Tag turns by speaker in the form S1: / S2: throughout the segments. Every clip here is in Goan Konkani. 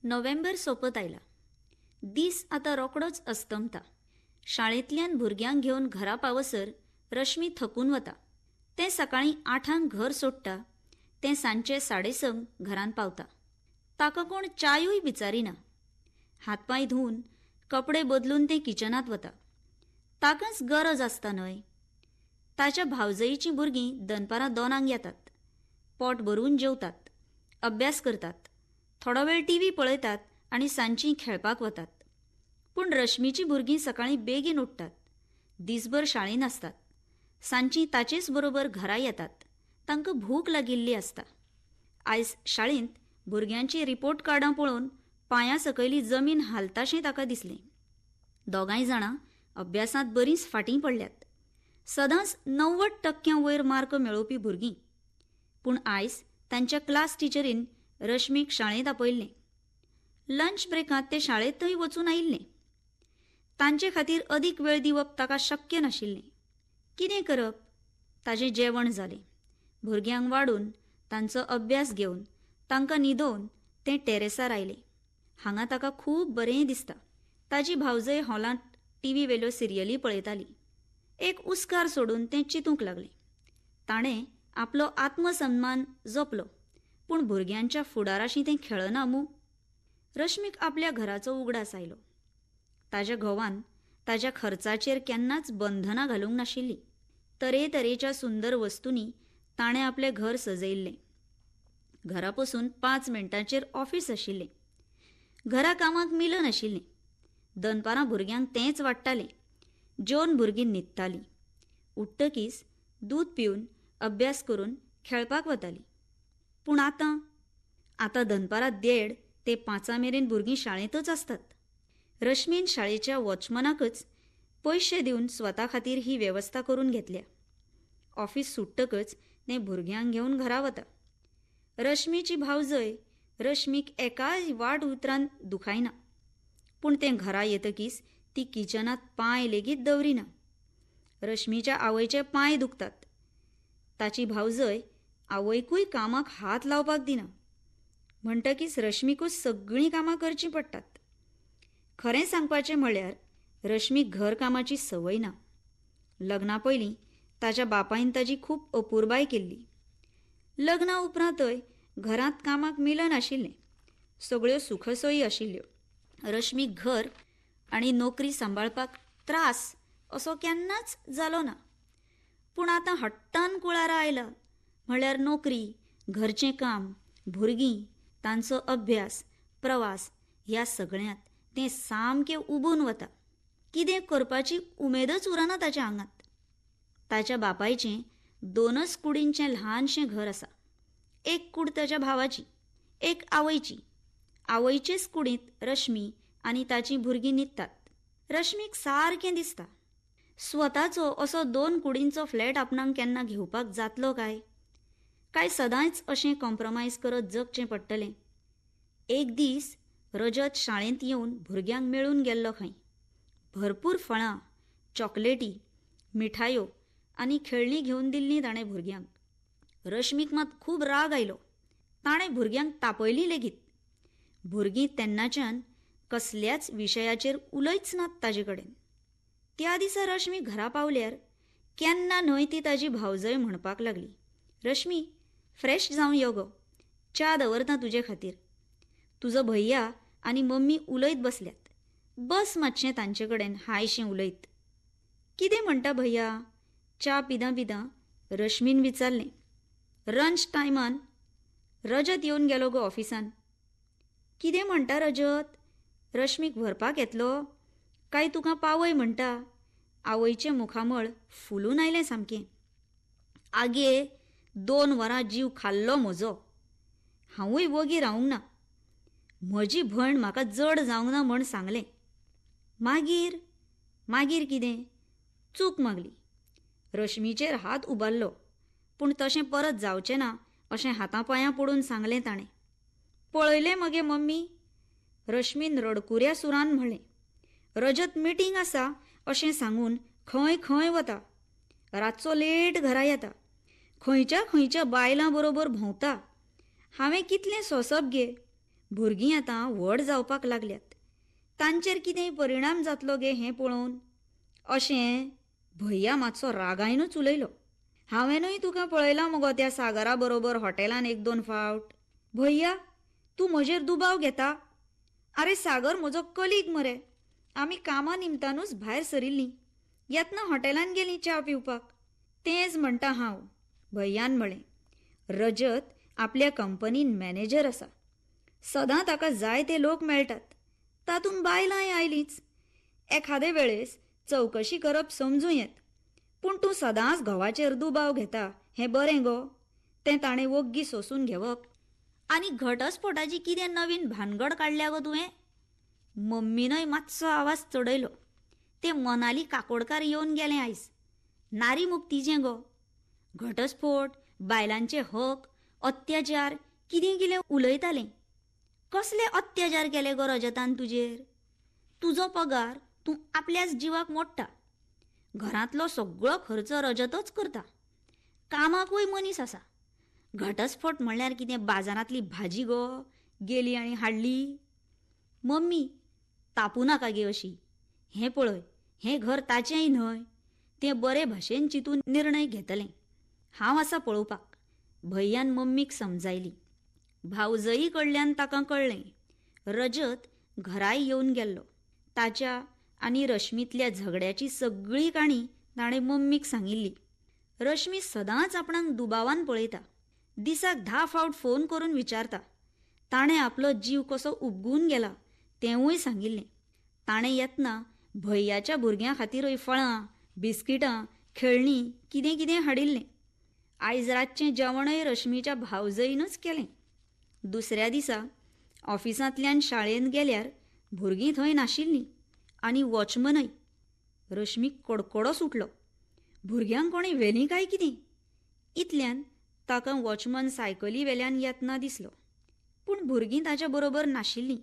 S1: नोव्हेंबर सोंपत आयला. दीस आतां रोखडोच अस्तमता. शाळेंतल्यान भुरग्यांक घेवन घरा पावसर रश्मी थकून वता. तें सकाळीं 8 घर सोडटा तें सांजचें 6:30 घरांत पावता. ताका कोण चायूय विचारिना. हातपांय धुवन कपडे बदलून तें किचनांत वता. ताकाच गरज आसता न्हय. ताच्या भावजईचीं भुरगीं दनपारां 2 येतात. पोट भरून जेवतात, अभ्यास करतात, थोडो वेळ टीव्ही पळयतात आनी सांजचीं खेळपाक वतात. पूण रश्मीचीं भुरगीं सकाळीं बेगीन उठ्ठात, दिसभर शाळेंत आसतात, सांजचीं ताचेच बरोबर घरा येतात. तांकां भूक लागिल्ली आसता. आयज शाळेंत भुरग्यांचीं रिपोर्ट कार्डां पळोवन पांयां सकयली जमीन हालताशें ताका दिसलें. दोगांय जाणां अभ्यासांत बरींच फाटीं पडल्यात. सदांच 90% वयर मार्क मेळोवपी भुरगीं. पूण आयज तांच्या क्लास टिचरीन रश्मीक शाळेंत आपयल्लें. लंच ब्रेकांत तें शाळेंतय वचून आयिल्लें. तांचे खातीर अदीक वेळ दिवप ताका शक्य नाशिल्लें. कितें करप? ताजें जेवण जालें. भुरग्यांक वाडून तांचो अभ्यास घेवन तांकां न्हिदोवन तें टेरेसार आयलें. हांगा ताका खूब बरें दिसता. ताजी भावजय हॉलांत टीव्ही वेल्यो सिरियली पळयताली. एक उस्कार सोडून तें चिंतूंक लागलें. ताणें आपलो आत्मसन्मान जपलो, पूण भुरग्यांच्या फुडाराशी तें खेळना मूं. रश्मीक आपल्या घराचो उगडास आयलो. ताज्या घोवान ताज्या खर्चाचेर केन्नाच बंधनां घालूंक नाशिल्लीं. तरेतरेच्या सुंदर वस्तूंनी ताणें आपलें घर सजयिल्लें. घरा पसून 5 मिनटांचेर ऑफिस आशिल्लें. घरा कामाक मिलन आशिल्लें. दनपारां भुरग्यांक तेंच वाडटालें. जेवन भुरगीं न्हिदतालीं. उठ्ठकीच दूद पिवन अभ्यास करून खेळपाक वतालीं. पूण आतां आतां दनपारां 1:30 ते 5 मेरेन भुरगीं शाळेंतच आसतात. रश्मीन शाळेच्या वॉचमनाकच पयशे दिवन स्वता खातीर ही वेवस्था करून घेतल्या. ऑफिस सुट्टकच तें भुरग्यांक घेवन घरा वता. रश्मीची भावजय रश्मीक एकाय वाट उतरान दुखायना. पूण तें घरा येतकीच ती किचनांत पांय लेगीत दवरिना. रश्मीच्या आवयचे पांय दुखतात. ताची भावजय आवयकूय कामाक हात लावपाक दिना. म्हणटकीच रश्मीकूच सगळीं कामां करचीं पडटात. खरें सांगपाचें म्हळ्यार रश्मीक घरकामाची संवय ना. लग्ना पयलीं ताच्या बापायन ताजी खूब अपुरबाय केल्ली. लग्ना उपरांतय घरांत कामाक मिलन आशिल्लें. सगळ्यो सुखसोयी आशिल्ल्यो. रश्मीक घर आनी नोकरी सांबाळपाक त्रास असो केन्नाच जालो ना. पूण आतां हट्टान कुळारा आयला म्हळ्यार नोकरी, घरचें काम, भुरगीं, तांचो अभ्यास, प्रवास ह्या सगळ्यांत तें सामकें उबून वता. कितें करपाची उमेदच उरना ताच्या आंगांत. ताच्या बापायचें 2 कुडींचें ल्हानशें घर आसा. एक कूड ताच्या भावाची, एक आवयची. आवयचेच कुडींत रश्मी आनी ताचीं भुरगीं न्हिदतात. रश्मीक सारकें दिसता स्वताचो असो 2 कुडींचो फ्लॅट आपणाक केन्ना घेवपाक जातलो काय? काय सदांच अशें कॉम्प्रोमायज करत जगचें पडटलें? एक दीस रजत शाळेंत येवन भुरग्यांक मेळून गेल्लो खंय. भरपूर फळां, चॉकलेटी, मिठायो आनी खेळणीं घेवन दिल्लीं ताणें भुरग्यांक. रश्मीक मात खूब राग आयलो. ताणें भुरग्यांक तापयलीं लेगीत. भुरगीं तेन्नाच्यान कसल्याच विशयाचेर उलयच नात ताजे कडेन. त्या दिसा रश्मी घरा पावल्यार केन्ना न्हय ती ताजी भावजय म्हणपाक लागली, रश्मी फ्रेश जावन यो गो, च्या दवरता तुजे खातीर. तुजो भैया आनी मम्मी उलयत बसल्यात, बस मातशें तांचे कडेन हायशें उलयत. कितें म्हणटा भैया? च्या पिदां पिदां रश्मीन विचारलें. लंच टायमान रजत येवन गेलो गो ऑफिसान. कितें म्हणटा रजत? रश्मीक व्हरपाक येतलो काय तुका पावय म्हणटा? आवयचें मुखामळ फुलून आयलें सामकें. आगे, 2 वरां जीव खाल्लो म्हजो. हांवूय वगी रावूंक ना. म्हजी भयण म्हाका जड जावंक ना म्हण सांगलें. मागीर मागीर कितें? चूक मागली. रश्मीचेर हात उबारलो, पूण तशें परत जावचें ना अशें हाता पांयां पडून सांगलें ताणें. पळयलें मगे मम्मी, रश्मीन रडकुऱ्या सुरान म्हळें. रजत मिटींग आसा अशें सांगून खंय खंय वता. रातचो लेट घरा येता. खंयच्या खंयच्या बायलां बरोबर भोंवता. हांवें कितलें सोंसप गे? भुरगीं आतां व्हड जावपाक लागल्यात, तांचेर कितेंय परिणाम जातलो गे हें पळोवन. अशें भैया मातसो रागायनूच उलयलो. हांवेनूय तुका पळयलां मगो त्या सागरा बरोबर हॉटेलान एक दोन फावट. भैया, तूं म्हजेर दुबाव घेता? आरे सागर म्हजो कलीग मरे, आमी कामा निमतानूच भायर सरिल्लीं, येतना हॉटेलान गेलीं च्या पिवपाक. तेंच म्हणटा हांव, भैयान म्हळें. रजत आपल्या कंपनीन मॅनेजर आसा, सदां ताका जाय ते लोक मेळटात, तातूंत बायलांय आयलींच. एखादे वेळेस चवकशी करप समजूं येत, पूण तूं सदांच घोवाचेर दुबाव घेता हें बरें गो? तें ताणें वोग्गी सोसून घेवप. आनी घटस्फोटाची कितें नवीन भानगड काडल्या गो तुवें? मम्मीनय मातसो आवाज चडयलो. तें मनाली काकोडकार येवन गेलें आयज, नारी मुक्तीचें गो. घटस्फोट, बायलांचे हक, अत्याचार, कितें कितें उलयतालें. कसले अत्याचार केले गो रजतान तुजेर? तुजो पगार तूं आपल्याच जिवाक मोडटा, घरांतलो सगळो खर्च रजतच करता, कामाकूय मनीस आसा. घटस्फोट म्हणल्यार कितें बाजारांतली भाजी गो, गेली आनी हाडली? मम्मी, तापूं नाका गे अशी. हें पळय, हें घर ताचेंय न्हय, तें बरे भाशेन चिंतून निर्णय घेतलें. हांव आसा पळोवपाक, भैयान मम्मीक समजायली. भावजई कडल्यान ताका कळ्ळें, रजत घराय येवन गेल्लो. ताच्या आनी रश्मीतल्या झगड्याची सगळी काणी ताणें मम्मीक सांगिल्ली. रश्मी सदांच आपणाक दुबावान पळयता, दिसाक 10 फावट फोन करून विचारता. ताणें आपलो जीव कसो उबगून गेला तेंवूय सांगिल्लें. ताणें येतना भैयाच्या भुरग्यां खातीरय फळां, बिस्किटां, खेळणीं कितें कितें हाडिल्लें. आयज रातचें जेवणय रश्मीच्या भावजईनूच केलें. दुसऱ्या दिसा ऑफिसांतल्यान शाळेंत गेल्यार भुरगीं थंय नाशिल्लीं आनी वॉचमनय. रश्मीक कडकडो सुटलो. भुरग्यांक कोणें व्हेलीं काय कितें? इतल्यान ताका वॉचमन सायकली वेल्यान येतना दिसलो, पूण भुरगीं ताच्या बरोबर नाशिल्लीं.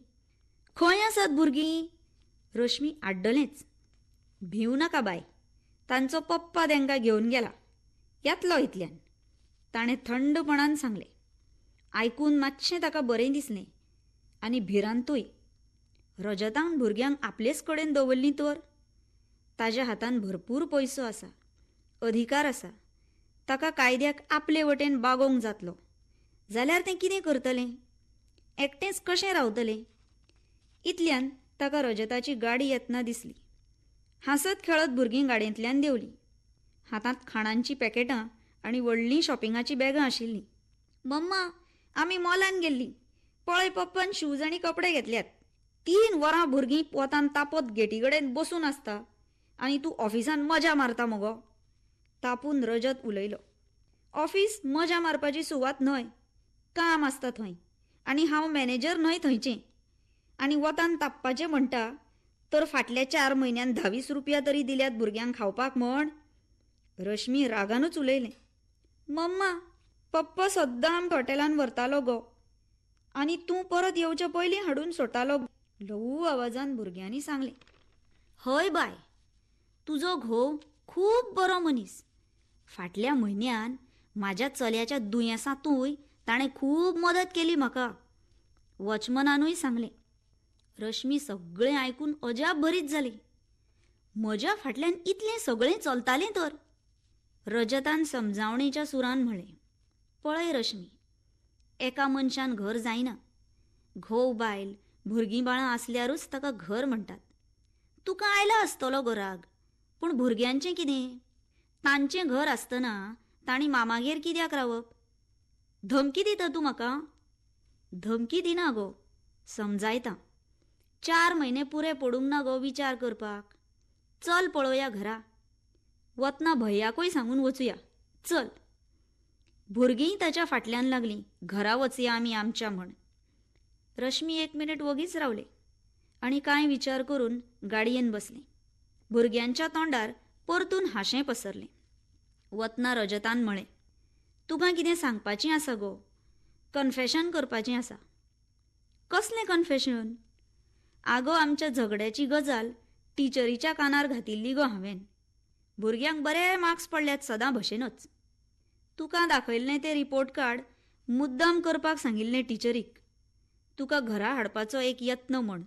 S1: खंय आसात भुरगीं? रश्मी आड्डलेंच. भिवू नाका बाय, तांचो पप्पा तेंकां घेवन गेला, येतलो इतल्यान, ताणें थंडपणान सांगलें. आयकून मातशें ताका बरें दिसलें आनी भिरांतूय. रजतान भुरग्यांक आपलेच कडेन दवरलीं तर? ताज्या हातान भरपूर पयसो आसा, अधिकार आसा, ताका कायद्याक आपले वटेन बागोवंक जातलो. जाल्यार तें कितें करतलें? एकटेंच कशें रावतलें? इतल्यान ताका रजताची गाडी येतना दिसली. हांसत खेळत भुरगीं गाडयेंतल्यान देंवलीं. हातांत खाणांचीं पॅकेटां आनी व्हडलीं शॉपिंगाचीं बॅगां आशिल्लीं. मम्मा, आमी मॉलान गेल्लीं, पळय पप्पान शूज आनी कपडे घेतल्यात. 3 वरां भुरगीं पोतान तापत गेटी कडेन बसून आसता आनी तूं ऑफिसान मजा मारता मगो, तापून रजत उलयलो. ऑफिस मजा मारपाची सुवात न्हय, काम आसता थंय, आनी हांव मॅनेजर न्हय थंयचें. आनी वतान तापपाचें म्हणटा तर फाटल्या 4 म्हयन्यान 20 रुपया तरी दिल्यात भुरग्यांक खावपाक म्हण. रश्मी रागानूच उलयलें. मम्मा, पप्पा सद्दां आमकां हॉटेलान व्हरतालो गो, आनी तूं परत येवचे पयलीं हाडून सोडटालो, ल्हवू आवाजान भुरग्यांनी सांगलें. हय बाय, तुजो घोव खूब बरो मनीस. फाटल्या म्हयन्यान म्हाज्या चल्याच्या दुयेंसांतूय ताणें खूब मदत केली म्हाका, वॉचमनानूय सांगलें. रश्मी सगळें आयकून अजाप भरीत जाली. म्हज्या फाटल्यान इतलें सगळें चलतालें तर? रजतान समजावणेच्या सुरान म्हळें. पळय रश्मी, एका मनशान घर जायना. घोव बायल भुरगीं बाळां आसल्यारूच ताका घर म्हणटात. तुका आयला आसतलो गो राग, पूण भुरग्यांचें कितें? तांचें घर आसतना तांणी मामागेर कित्याक रावप? धमकी दिता तूं म्हाका? धमकी दिना गो, समजायता. 4 म्हयने पुरे पडूंक ना गो विचार करपाक. चल पळोवया घरा, वतना भैयाकूय सांगून वचुया, चल. भुरगींय ताच्या फाटल्यान लागलीं, घरा वचया आमी आमच्या म्हण. रश्मी 1 मिनिट वगीच रावलें आनी कांय विचार करून गाडयेन बसलें. भुरग्यांच्या तोंडार परतून हांशें पसरलें. वतना रजतान म्हळें, तुका कितें सांगपाचें आसा गो, कन्फेशन करपाचें आसा. कसलें कन्फेशन? आगो, आमच्या झगड्याची गजाल टिचरीच्या कानार घातिल्ली गो हांवें. भुरग्यांक बरे मार्क्स पडल्यात सदां भशेनच. तुका दाखयल्लें तें रिपोर्ट कार्ड मुद्दाम करपाक सांगिल्लें टिचरीक. तुका घरा हाडपाचो एक यत्न म्हण.